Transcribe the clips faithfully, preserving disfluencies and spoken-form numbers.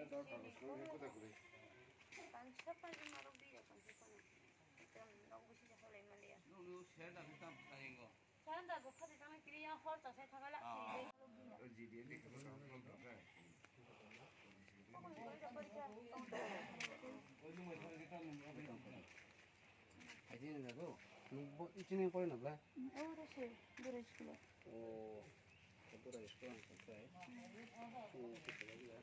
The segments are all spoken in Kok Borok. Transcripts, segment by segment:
Hai di na do, nung bo, ichini pore na bla? Oro se, Bura school. O, Bura school ang sa try. O, se pore bla.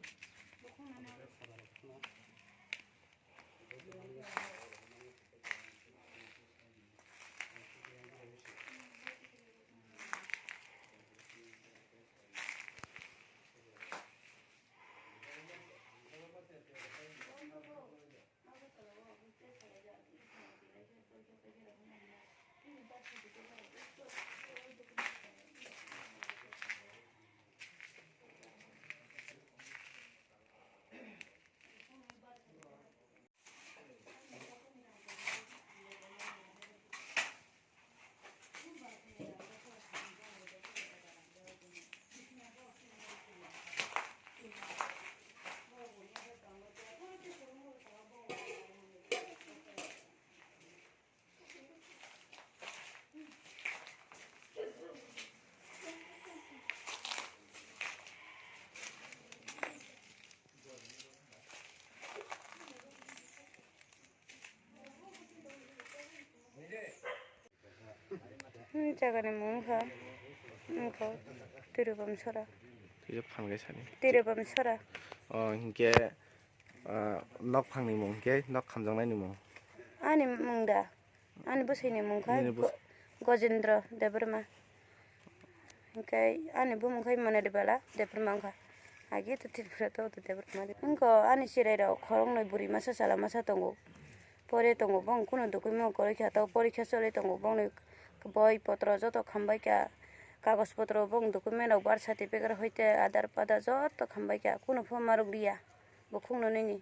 Hmm, jagani mung kha, wngkha Tirupam Sora. Twibo phan khe sani. Tirupam Sora. O, hinkhe, ah, nok phangni mung hinkhe nok khamjaknaini mung. Ani mung da? Ani bwswini mung kha Nini bwsai. Go-, Gojendra Debbarma. Hinkhe ani bumung khe Monali Bala Debbarma wngkha. Agi to Tripura to, to Debbarma de. Wngkha ani chwrairok khoroknwi bwrwi masa chwla masa tongo. Pore tongo, bong kunu document kwrwi kha, to porikha choli tongo, bongni boi potro joto khambai kha, kagoj potro, bong document rok, birth certificate hoite Aadhaar padar joto khambai kha, kunu pho marwk liya bo khungno nini.